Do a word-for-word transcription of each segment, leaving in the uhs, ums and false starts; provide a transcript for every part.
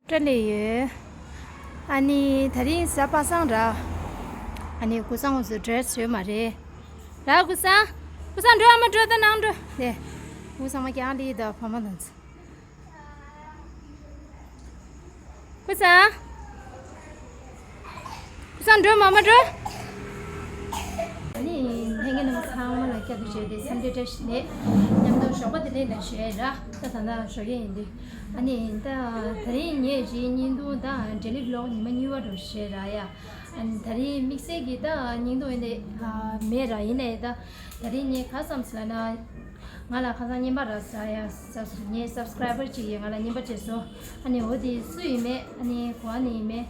སྐྲ་ལས་ཡོད། ཨ་ནི་དེ་རིང་གཟའ་པ་སངས་ར། ཨ་ནི་ཀུ་སངས་ཁོང་ཚོ་ཌི་རེ་སི་ཡོད་མ་རེད། ར་ཀུ་སངས། ཀུ་སངས་འགྲོ། ཨ་མ་འགྲོ། ད་ནང་འགྲོ། དེ། ཀུ་སངས་མ་ཀྱང་ལི་ད་ཕ་མ་དང་ཚོ། ཀུ་སངས། ཀུ་སངས་འགྲོ། མ་མ་འགྲོ། ཨ་ནི་ལྷན་རྒྱས་རྣམས་ཚང་མ་ལ་བསྐྱར་དུ་བྱས་ཏེ་འཚམས་འདྲི་བཀྲ་ཤིས་བདེ་ལེགས། མཉམ་དུ་ཞོགས་པ་བདེ་ལེགས་ལ་ཞུ་ཡ་ར། ད་ད་ལྟ་ཞོགས་ཀས་ཡིན་དུས། ཨ་ནི་ད་དེ་རིང་ངས་ཅིག་བརྙན་ཐུང་དང་ཌེ་ལི་བི་ལོག་ཉི་མ་གཉིས་པ་འགྲོ་བྱས་ར་ཡ། ཨ་ནི་དེ་རིང་དམིགས་བསལ་གྱི་ད་བརྙན་ཐུང་ཡིན་ནའི་མེད་ར། ཡིན་ནའི་ད་དེ་རིང་ངས་ག་བསམ་སོང་ལབ་ན། ང་ལ་ཁ་སང་རྔན་པ་རག་ས་ཡ། ངའི་སབ་སི་ཀ་རའི་བར་གཅིག་གིས་ང་ལ་རྔན་པ་སྤྲད་སོང་། ཨ་ནི་འོ་དེ་སུ་ཡིན་མེད། ཨ་ནི་ག་པར་ནས་ཡིན་མེད།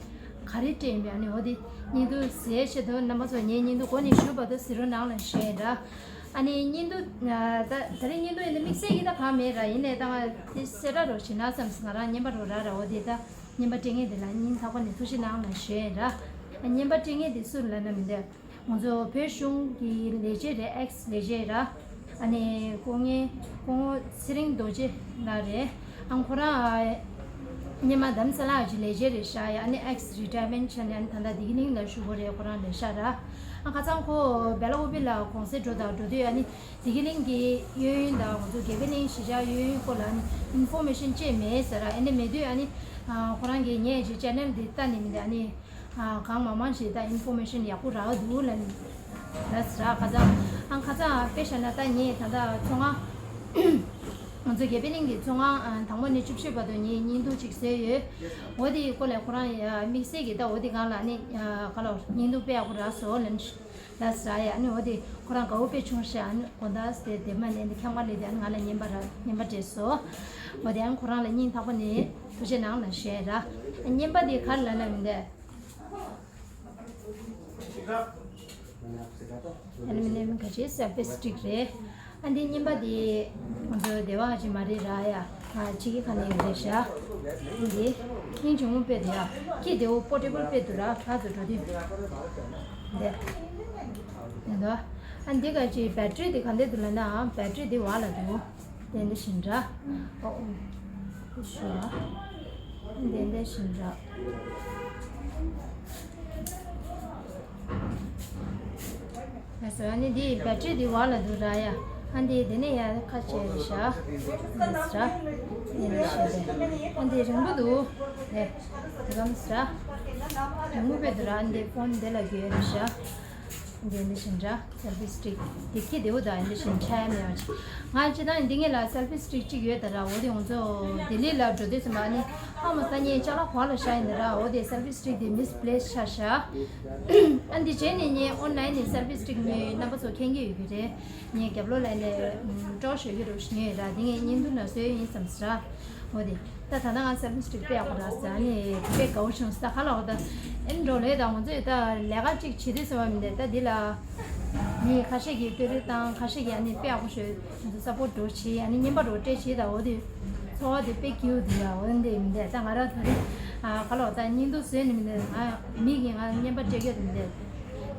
ག་རེ་སྤྲད་ཡིན་མེད། ཨ་ནི་འོ་དེ་བརྙན་ཐུང་བཟོས་ཆེད་དུ་རྣམ་པ་ཚོ་ངའི་བརྙན་ཐུང་འགོ་ནས་མཇུག་བར་དུ་གཟིགས་རོགས་གནང་ལ་ཞུ་ཡིན་ར། ཨ་ནི་བརྙན་ཐུང་ད་ད་རིང་བརྙན་ཐུང་ཡིན་ན་དམིགས་བསལ་གྱི་ད་གང་མེད་ར། ཡིན་ནའི་ད་ང་དེ་གསལ་བསྒྲགས་རོགས་བྱེད་ན་བསམ་སོང་། ང་རང་རྔན་པ་རོགས་རག་ར། འོ་དེ་ད་རྔན་པ་སྤྲད་མཁན་དེ་ལ་སྙིང་ཐག་པ་ནས་ཐུགས་རྗེ་གནང་ལ་ཞུ་ཡིན་ར། རྔན་པ་སྤྲད་མཁན་དེ་སུ་ལབ་ན་མི་འདུག་ང་ཚོ་བོད་གཞུང་གི་ལས་བྱེད་རེད། ཨེག་སི་ལས་བྱེད་ར། ཨ་ནི་སྐུ་ངོ་སྐུ་ངོ་ཚེ་རིང་རྡོ་རྗེ་ལགས་རེད། ཨ་ཁོ་རང་ཨ་སྔོན་མ་རྡ་རམ་ས་ལ་གི་ལས་བྱེད་རེད་ཤག་ཡ། ཨ་ནི་ཨེག་སི་རི་ཊ་ཡར་མེན་ཊི་བྱས་ནས། ཨ་ནི་ད་ལྟ་བདེ་སྐྱིད་གླིང་ལ་བཞུགས་ཡོད་རེད། ཁོ་རང་ལས་ཤག་ར། ཨ་ཁ་སང་ཁོ་སྦེ་ལ་ཀུ་པེ་ལ་གུང་སེང་འགྲོ་དང་འགྲོ་དུས། ཨ་ནི་བདེ་སྐྱིད་གླིང་གི་གཡས་གཡོན་དང་ང་ཚོ་དགེ་འཕེལ་གླིང་གཞིས་ཆགས་གཡས་གཡོན་སྐོར་ལ་ཨ་ནི་ཨིན་ཕོར་མེ་ཤན་ཅིག་མེད་ཟེར་ར། ཨ་ནི་མེད་དུས་ཨ་ནི་ཨ་ཁོ་རང་གིས་ངས་ཅིག་ཆེ་ནལ་འདི་ལྟ་ནས་མི་འདུག་ཨ་ནི། ཨ་གང་མང་མང་ཞིག་ད་ཨིན་ཕོར་མེ་ཤན་ཡག་པོ་རག་འདུག་ལབ་ནས་ལབ་ཟེར་ར། ཁ་སང་ཨང་ཁ་སང་དཔེ་བཞག་ན་ད་ངས་ད་ལྟ་ཚོང་ཁང་། ང་ཚོ་དགེ་འཕེལ་གླིང་གི་ཚོང་ཁང་ཨ་དང་པོ་ནས་བཅུ་བཞི་བར་དུ་ངས་བརྙན་ཐུང་ཅིག་བཟོས་ཡོད། འོ་དེའི་སྐོར་ལ་ཁོ་རང་ཡ་དམིགས་བསལ་གྱི་ད་འོ་དེ་སྒང་ལ་ནི་ཨ་ག་ལ་བརྙན་ཐུང་དཔེ་ཡག་པོ་རག་སོང་ལབ་ནས་ལབ་ཟེར་ར་ཡ། ཨ་ནི་འོ་དེ་ཁོ་རང་དགའ་བོ་དཔེ་བྱུང་ཤག་ཨ་ནི་དགོང་དག་དེ་དེ་མ་ནས་ནི་ཁྱམས་ཁ་སླེབས་དུས་ཨ་ནི་ང་ལ་རྔན་པ་རག་རྔན་པ་སྤྲད་སོང་། འོ་དེ་ཨ་ནི་ཁོ་རང་ལ་སྙིང་ཐག་པ་ནས་ཐུགས་རྗེ་གནང་ལབ་ཞུ་ཡ་ར། རྔན་པ་དེ་ག་རེ་ལབ་ན་མི་འདུག་ཨ་ནི་མི་ནི་མི་ག་ཅེ་སེལ་ཕི་སི་ཊིག་རེད། ཨ་འདི་རྔན་པ་དེ་ང་ཚོ་སྡེ་བ་ཅིག་མ་རེད་ར་ཡ། ཨ་ཕྱི་རྒྱལ་ཁག་ནས་ཡོད་རེད་ཤག་འདི་སྙིང་རྗེ་མོ་དཔེ་འདུག་ཡ། སྐྱིད་བདེ་བོ་པོར་ཊེ་བལ་དཔེ་འདུག་ར། ཕར་ཚུར་འགྲོ་དུས་འདི་འདུག་ཨ་འདི་ག་ཅིག་བེ་ཊི་རི་དེ་ག་འདྲ་འདུག་ལབ་ན། བེ་ཊི་རི་དེ་བར་ལ་འདུག་དེ་འདི་བཞིན་འདྲ། ཨོ་ཨོ། ཤོ། དེ་འདི་བཞིན་འདྲ། ལགས་སོ། ཨ་ནི་འདི་བེ་ཊི་རི་འདི་བར་ལ་འདུག་ར་ཡ། ཨ་འདི་དེ་ནས་ཡ་ཁ་ཕྱེ་རེད་ཤག་འདི་ཟེར། དེ་འདི་བཞིན་རེད། ཨ་འདི་རིང་པོ་འདུག་དེ་དེ་གམ་ཟེར། རིང་པོ་དཔེ་འདུག་ར། ཨ་འདི་ཕོན་འདི་ལ་རྒྱུས་རེད་ཤག་འདི་འདི་བཞིན་འདྲ། སེལ་ཕི་སི་ཊིག་འདི་ཁྱི་བདེ་བོ་དང་འདི་བཞིན་ཆ་ཡ་མེད་པ་ཅིག་ང་སྤྱིར་བཏང་འདི་ངེད་ལ་སེལ་ཕི་སི་ཊིག་གཅིག་ཡོད་ད་ར། འོ་དེ་ང་ཚོ་ལྡི་ལི་ལ་འགྲོ་དུས་ཙམ་པ་ནི་ཧ་མ་ས་ངའི་ཅ་ལག་བར་ལ་བཞག་ཡིན་ད་ར། འོ་དེ་སེལ་ཕི་སི་ཊིག་དེ་མིས་པི་ལེ་སི་ཆགས་ཤག་ཨ་འདི་རྗེས་ནས་ངས་ཨོན་ལ་ཡིན་ནས་སེལ་ཕི་སི་ཊིག་ངའི་རྣམ་པ་ཚོ་མཁྱེན་གྱི་ཡོད་ཀྱི་རེད། ངའི་རྒྱབ་ལོགས་ལ་ནས་ཀྲོག་ཞོད་ཀྱི་རོགས་ཞུ་ཡིན་ར། འདི་ངས་བརྙན་ཐུང་ནང་བཟོས་ཡིན་བསམ་ཟེར་ར། འོ་དེ། ད་ད་ལྟ་ང་སེལ་ཕི་སི་ཊིག་དཔེ་ཡག་པོ་རག་ཟེར། ཨ་ནི་དཔེ་དགའ་བོ་བྱུང་ཟེར། ད་ག་ལ་འོ་ད་ཨེ་འགྲོ་ལེ། ད་ང་ཚོས་ད་ལས་ཀ་གཅིག་བྱེད་དུས་ཟེར་བ་མི་འདུག་ད་འདི་ལ་མི་ཁ་ཤས་ཀྱིས་བསྟོད་ར་བཏང་། ཁ་ཤས་ཀྱིས་ཨ་ནི་དཔེ་ཡག་པོ་བྱུང་ཟེར་སཔོར་ཊི་འགྲོ་བྱེད། ཨ་ནི་རྔན་པ་འགྲོ་སྤྲད་བྱེད། ད་འོ་དེ་ཚོར་བ་དེ་དཔེ་སྐྱིད་པོ་འདུག་ཡ། འོ་འདི་མི་འདུག་ད་ང་རང་ད་རེས་ཨ་ག་ལ་འོ་ད་བརྙན་ཐུང་བཟོས་ནི་མི་འདུག་ང་མི་གིས་ང་རྔན་པ་སྤྲད་ཀྱི་མི་འདུག་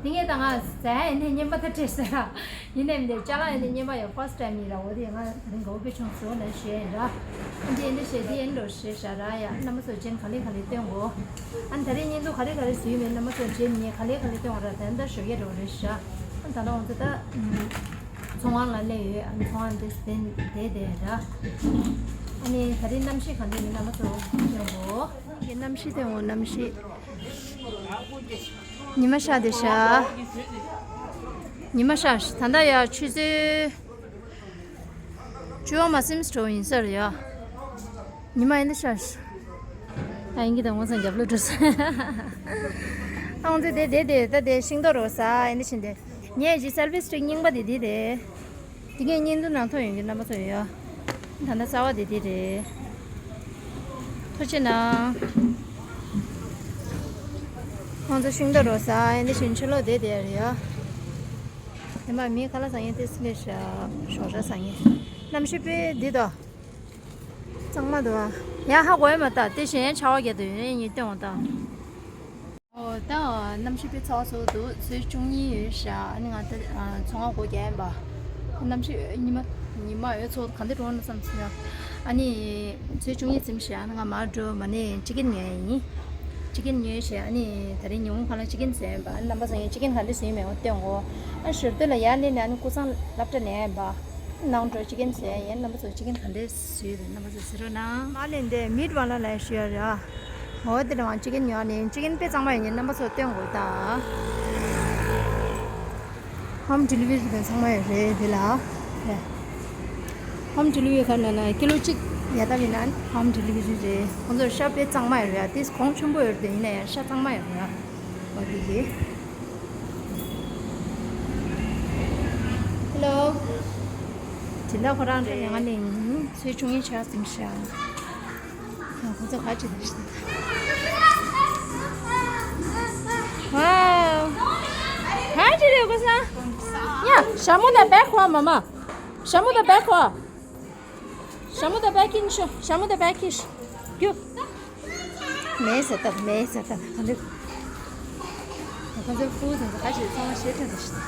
དེ་ངས་ད་ང་ཟས་ཨ་ནི་རྔན་པ་ད་སྤྲད་ཟེར་ར། ཡིན་ནའི་མི་འདུག་ཅ་ལག་ཡིན་ནའི་རྔན་པ་ཡང་ཕར་སི་ཊི་ཊའིམ་ཡིན་ར། འོ་དེ་ང་ད་རིང་དགའ་བོ་དཔེ་བྱུང་ཟེར་ནས་ཞུ་ཡིན་ར། ཨ་འདི་ཨེ་འདྲ་བྱས་འདི་ཨེ་འགྲོ་ཞེས་བྱ་ར་ཡ། རྣམ་པ་ཚོ་རྗེས་ག་ལེ་ག་ལེ་སྟོན་གོ་ཨ་ནི་ད་རེས་བརྙན་ཐུང་ག་རེ་ག་རེ་བཟོས་ཡོད་མེད་རྣམ་པ་ཚོ་རྗེས་ངས་ག་ལེ་ག་ལེ་སྟོན་བ་ར། ད་ལྟ་ཞོགས་ཀས་འགྲོ་རེད་ཤག་ཨ་ད་ལྟ་ང་ཚོ་ད་ཚོང་ཁང་ལ་སླེབས་ཡོད། ཨ་ནི་ཚོང་ཁང་འདི་བསྡད་བསྡད་བསྡད་ར། ཨ་ནི་ད་རེས་གནམ་གཤིས་ག་འདྲ་ཡིན་རྣམ་པ་ཚོ་སྟོན་གོ་གནམ་གཤིས་སྟོན་གོ་གནམ་གཤིས། ཉི་མ་ཤར་བསྡད་ཤག་ཉི་མ་ཤར། ད་ལྟ་ཡ་ཆུ་ཚོད་བཅུ་པ་མ་ཟིན་འགྲོ་ཡིན་ས་རེད་ཡ། ཉི་མ་ཨེ་འདྲ་ཤར། ཨ་ཡིན་གྱི་ད་ངོ་ཚ་རྒྱབ་ལོག་འགྲོ་ས། ཨང་ཚེ་དེ་དེ་དེ་ད་དེ་ཤིང་ཏོག་རོ་ས་ཨེ་འདྲ་བྱིན་དེ། ངས་ཀྱི་སེལ་ཕི་སི་ཊིག་རྙིང་པ་དེ་དེ་རེད། དེ་ངས་བརྙན་ཐུང་ནང་ཐོན་ཡོང་གི་རྣམ་པ་ཚོ་ཡོད། ད་ལྟ་གསར་པ་དེ་དེ་རེད། ཐུགས་རྗེ་གནང་། ཁོང་ཚོ་ཤིང་ཏོག་རོ་ས་ཨེ་འདི་བཞིན་ཕྱི་ལོགས་དེ་དེ་རེད་ཡ། དེ་མ་མི་ཁ་ལག་ཟ་མཁན་ཏིས་ལེ་ཤ་ཞོགས་ཇ་ཟ་མཁན། གནམ་གཤིས་དཔེ་འདི་དོ། གཙང་མ་འདུག་ཨ། ཡང་ཧ་གོ་ཡ་མ་ད་དེ་བཞིན་ཡང་ཆར་པ་རྒྱག་འདུག་ཡོད་ཡིན་སྟོན་འོང་ད། ཨོ་ད་གནམ་གཤིས་དཔེ་ཚ་བ་ཚ་བ་འདུག་ཚོད་བཅུ་གཉིས་ཡོད་ཤག་ཨ་ནི་ང་ད་ཚོང་ཁང་སྒོ་རྒྱག་ཡིན་པ། གནམ་གཤིས་ཉི་མ་ཉི་མ་ཡོད་ཚོད་ག་འདྲ་འགྲོ་ན་བསམ་སོང་ཡ། ཨ་ནི་ཚོས་བཅུ་གཉིས་ཙམ་བཞག་ང་མར་འགྲོ་མ་ནས་ཅི་ཀན་ཉོས་ཡིན། ཅི་ཀན་ཉོས་བྱས་ཨ་ནི་ད་རིང་ཉི་ཧོང་ཁ་ལ་ཅི་ཀན་ཟོས་ཡིན་པ། ཨ་ནི་རྣམ་པ་ཚོ་ཡིན་ཅི་ཀན་ག་འདྲ་ཟོས་ཡིན་མེད་འོ་སྟོན་གོ། ཨ་ཞོར་དུ་ལ་ཡར་སླེབས་ནས་ཨ་ནི་ཀུ་སང་སློབ་གྲྭ་ནས་ཡིན་པ། ནང་འགྲོ་ཅི་ཀན་ཟོས་ཡིན། རྣམ་པ་ཚོ་ཅི་ཀན་ག་འདྲ་ཟོས་རེད་རྣམ་པ་ཚོ་ཟེར་རོགས་གནང་། མ་ལེན་དེ་མིད་ཝ་ལ་ལ་ཞུ་ཡ་རེད་ཨ། འོ་དེ་ལ་ང་ཅི་ཀན་ཉོས་ནས་ཅི་ཀན་དཔེ་གཙང་མ་ཡིན་ནི་རྣམ་པ་ཚོ་སྟོན་གོ་ད། ཧོམ་ཌི་ལི་ཝ་རི་དང་ཚང་མ་ཡོད་རེད་འདི་ལ། ཧོམ་ཌི་ལི་ཝ་རི་ག་ན་ན་ཀི་ལོ་གཅིག་ཡ་ད་མིན་ན་ཧོམ་ཌི་ལི་ཝ་རི་རེད། ཁོང་ཚོར་ཤ་དཔེ་གཙང་མ་ཡོད་རེད། དེ་གོང་ཆེན་པོ་ཡོད་རེད། ཡིན་ན་ཡང་ཤ་གཙང་མ་ཡོད་རེད། འོ་དེ་གི། ཧེ་ལོ། དེ་འདྲ་ཁོ་རང་རེད། ང་ནི་ཚོས་བཅུ་གཉིས་ཆ་ཟིན་ཤག་ཁོ་ཚོ་ག་ཅི་བྱེད་ཤག་ཝའོ། ག་ཅི་རེད་ཁོ་ཚོ། ཡ། ཞྭ་མོ་དང་བེག་ཁོ་མ་མ། ཞྭ་མོ་དང་བེག་ཁོ། ཞྭ་མོ་དང་བེག་ཁྱེར་ཤོག་ཞྭ་མོ་དང་བེག་ཁྱེར། རྒྱུགས། མེད་ཟེར་ཐབས་མེད་ཟེར་ཐབས་ག་འདུག་ཁོ་ཚོའི་ཕྲུ་གུ་དེ་ཚོ་ཁ་ཤས་ཚང་མ་ཤེས་ཁྲ་དེ་ཤི།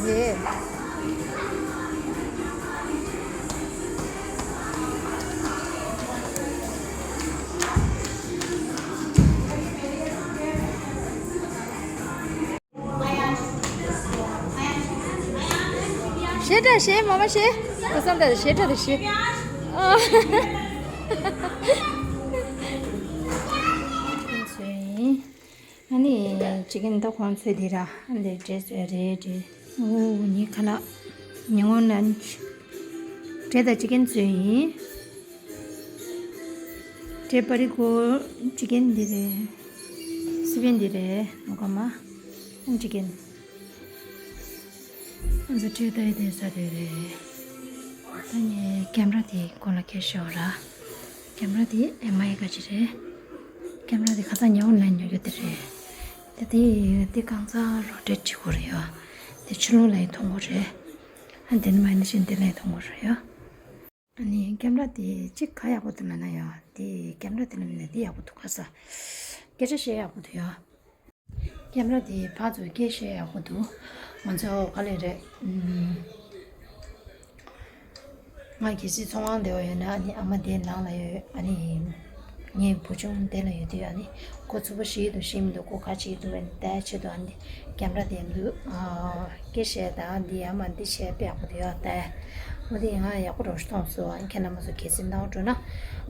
ཡེ། ཞེ་དྲག་ཞེ་མ་མ་ཞེ། ཁོ་བསམ་དྲག་ཞེ་དྲག་དེ་ཞེ། ཨ། ཨ་ནི་ཅི་ཀན་ད་ཁོང་ཚོས་འདི་ར་ཨ་འདི་འདྲེས་ཟེར་རེད་འདྲེ། ཨོ་ཉི་ཁ་ན་ཉི་ངོ་ན་འདྲེ་ད་ཅི་ཀན་ཚོས་ཡིན། འདྲེ་པ་རི་ཀོ་ཅི་ཀན་འདི་རེད། སི་པན་འདི་རེད་ནོ་ཀ་མ་ཅི་ཀན། ང་ཚོ་འདྲེ་ད་ཡི་དེ་ས་དེ་རེད། ད་ངས་ཀེམ་ར་དེ་ཁོ་ལ་ཁྱེར་ཤོག་ར། ཀེམ་ར་དེ་ཨེམ་ཨའི་ག་ཅི་རེད། ཀེམ་ར་དེ་ཁ་སང་ཉོ་ཨོན་ལན་ཉོ་རྒྱུ་དེ་རེད། དེ་དེ་དེ་གང་ཚ་རོ་ཊེཊ་བྱེད་དགོས་རེད་ཡ། དེ་ཕྱི་ལོགས་ལ་ཡི་མཐོང་དགོས་རེད། ཨ་དེ་ནི་མ་ནི་ཤིན་དེ་ལ་ཡི་མཐོང་དགོས་རེད་ཡ། ཨ་ནི་ཀེམ་ར་དེ་གཅིག་ག་ཡག་པོ་འདུག་ལབ་ན་ཡ། དེ་ཀེམ་ར་དེ་ལ་མིན་ན་དེ་ཡག་པོ་འདུག་ག་ས། སྐད་ཆ་བཤད་ཡག་པོ་འདུག་ཡ། ཀེམ་ར་དེ་ཕར་ཚུར་སྐད་བཤད་ཡག་པོ་འདུག་ང་ཚོ་ག་ལེ་རེད། ཨུམ། ང་གལ་སྲིད་ཚོང་ཁང་བསྡད་པ་ཡོད་ན་ཨ་ནི་ཨ་མ་དེ་ནང་ལ་ཡོད། ཨ་ནི་ངའི་བུ་ཆུང་དེ་ལ་ཡོད་དུས་ཨ་ནི་ཁོ་ཚུགས་པ་ཤེས་འདུག་ཤེས་མི་འདུག་ཁོ་ག་བྱེད་འདུག་ཨ་ནི་ལྟ་ཆེད་དུ་ཨ་ནི་ཀེམ་ར་དེ་འདུག་སྐད་བཤད་དང་འདི་ཨ་མ་འདི་བཤད་པ་ཡག་པོ་འདུག་ཡ་ལྟ། འོ་དེ་ང་ཡག་པོ་རོ་ཤི་མཐོང་སོང་། ཨ་ནི་ཁྱེད་རྣམ་པ་ཚོ་གལ་སྲིད་ནང་འགྲོ་ན་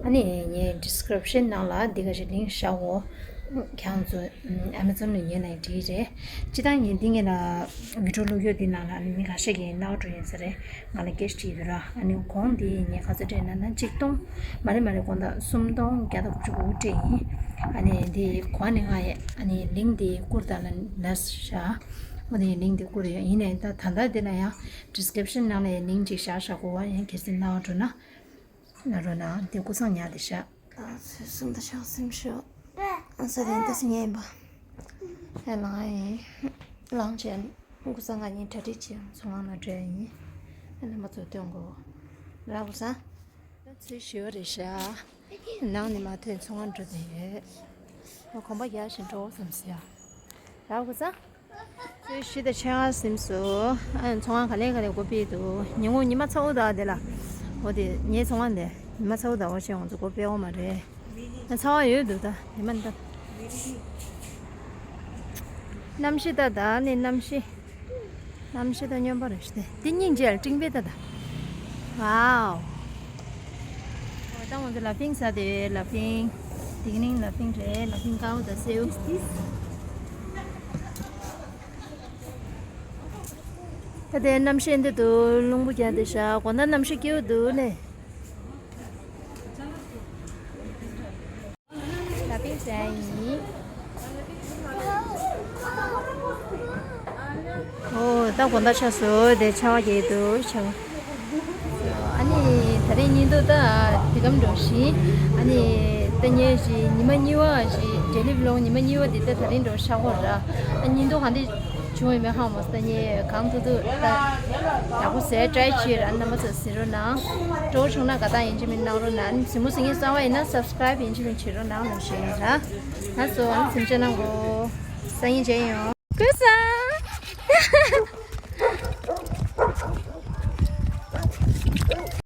ཨ་ནི་ངའི་ཌི་སི་ཀི་རིབ་ཤན་ནང་ལ་འདི་ག་ཞིག་ལིང་ཀི་བཞག་འོ། ཁྱེད་ཚོ་ཨེ་མ་ཛོན་ནས་ཉོས་ན་འགྲིག་རེད། སྤྱིར་བཏང་ངས་འདི་ངས་ལ་བི་ཌིའོ་བླུག་ཡོད་འདི་ནང་ལ་ཨ་ནི་མི་ཁ་ཤས་ཀྱིས་ནའོ་འགྲོ་ཡིན་ས་རེད། ང་ལ་སྐད་ཆ་དྲིས་འདུག་ར། ཨ་ནི་གོང་འདི་ངས་ག་ཚོད་སྤྲད་ན་ན་གཅིག་སྟོང་། མ་རེད་མ་རེད་དགོང་དག་སུམ་སྟོང་བརྒྱ་དང་དགུ་བཅུ་གོ་དགུ་སྤྲད་ཡིན། ཨ་ནི་འདི་གོང་ནས་ང་ཡས་ཨ་ནི་ལིང་འདི་བསྐུར་ད་ལ་ལས་བཞག་འོ་ནི་ལིང་འདི་བསྐུར་ཡོད་ཡིན་ནའི་ད་ད་ལྟ་འདི་ལ་ཡང་ཌི་སི་ཀི་རིབ་ཤན་ནང་ལ་ཡང་ལིང་གཅིག་བཞག་བཞག་གོ་བ་ཡང་གལ་སྲིད་ནའོ་འགྲོ་ན། ན་རོ་ན་དེ་ཀུ་སང་ཉག་དེ་ཤ། ཨ་ཚོད་སུམ་ད་ཤང་སེམས་ཤོ། ཨ་ས་དེ་འདི་སི་ཉེ་ཡིན་པ། ཨེ་ལང་ཨེ། ལང་ཆེན། ཀུ་སང་ང་གཉིས་གྲ་སྒྲིག་བྱེད་ཚོང་ཁང་ལ་འགྲོ་ཡ་ཡིན། ཨེ་ལ་མ་ཚོ་སྟོན་གོ། ར་ཀུ་སང་། ད་ཚོད་ཞོ་རེ་ཤ། ནང་ནས་མ་ཐོན་ཚོང་ཁང་འགྲོ་དེ་ཡོད། ཨ་གོམ་པ་རྒྱག་བཞིན་འགྲོ་བསམ་སི་ཡ། ར་ཀུ་སང་། ཚོད་བཞི་དང་ཕྱེད་ཀ་ཟིན་སོང་། ཨ་ཚོང་ཁང་ག་ལེ་ག་ལེ་སྒོ་ཕྱེ་འདུག་ཉིན་གུང་ཉི་མ་ཚ་བོ་དང་དེ་ལ། འོ་དེ་ངའི་ཚོང་ཁང་དེ་ཉི་མ་ཚ་བོ་དང་འོ་ཆེ་ང་ཚོ་སྒོ་ཕྱེ་འོ་མ་རེད། ཨ་ཚ་བ་ཡོད་འདུག་ད་ཉི་མ་འདི། གནམ་གཤིས་ད་ད་ནི་གནམ་གཤིས། གནམ་གཤིས་ད་སྨྱོན་པ་རེད་ཤི་དེ། དེ་སྙིང་རྗེ་ལ་སྤྲིང་པའི་ད་ད། ཝའོ། འོ་ད་ང་ཚོ་ལ་ཕིང་ཟ་དེ་ལ་ཕིང་། དེ་ག་ནིང་ལ་ཕིང་རེད། ལ་ཕིང་དཀར་པོ་དང་སེའུ། ད་ལྟའི་གནམ་གཤིས་འདི་འདུག་རླུང་བུ་རྒྱག་བསྡད་ཤག་དགོང་དག་གནམ་གཤིས་སྐྱིད་པོ་འདུག་ལེ། ལ་པིང་ཟ་ཡིན། ཨོ་ད་དགོང་དག་ཆགས་སོང་། དེ་ཆར་པ་རྒྱག་འདུག་ཆར་པ། ཨ་ནི་ད་རེས་ཉིན་ཐོ་ད་དེ་གམ་འགྲོ་ཤི། ཨ་ནི་ད་ཉེ་ཞི་ཉི་མ་གཉིས་པ་ཞི་ཌེ་ལི་བི་ལོག་ཉི་མ་གཉིས་པ་དེ་ད་ད་རེས་འགྲོ་ཤག་གོ་ར། ཨ་ཉིན་ཐོ་གང་དེ་བྱུང་ཡོད་མེད་ཧ་མ་སོང་། ད་ཉེ་གང་ཐུག་ཐུག་ད་ཡག་པོ་ཟས་ཏྲའི་བྱེད་ར། རྣམ་པ་ཚོ་གཟིགས་རོགས་གནང་། སྤྲོ་བོ་བྱུང་ན་དགའ་རྟགས་ཡིན་གཅིག་མིན་གནང་རོགས་གནང་། གཟིགས་མོ་གཟིགས་མཁན་གསར་པ་ཡིན་ན་སབ་སི་ཀ་རའིབ་ཡིན་གཅིག་མིན་བྱེད་རོགས་གནང་ལ་ཞུ་ཡིན་ར། ད་སོ་ཨ་ནི་སེམས་ཅན་ནང་གོ། སང་ཉིན་མཇལ་ཡོང་། ཀུན་བཟང་།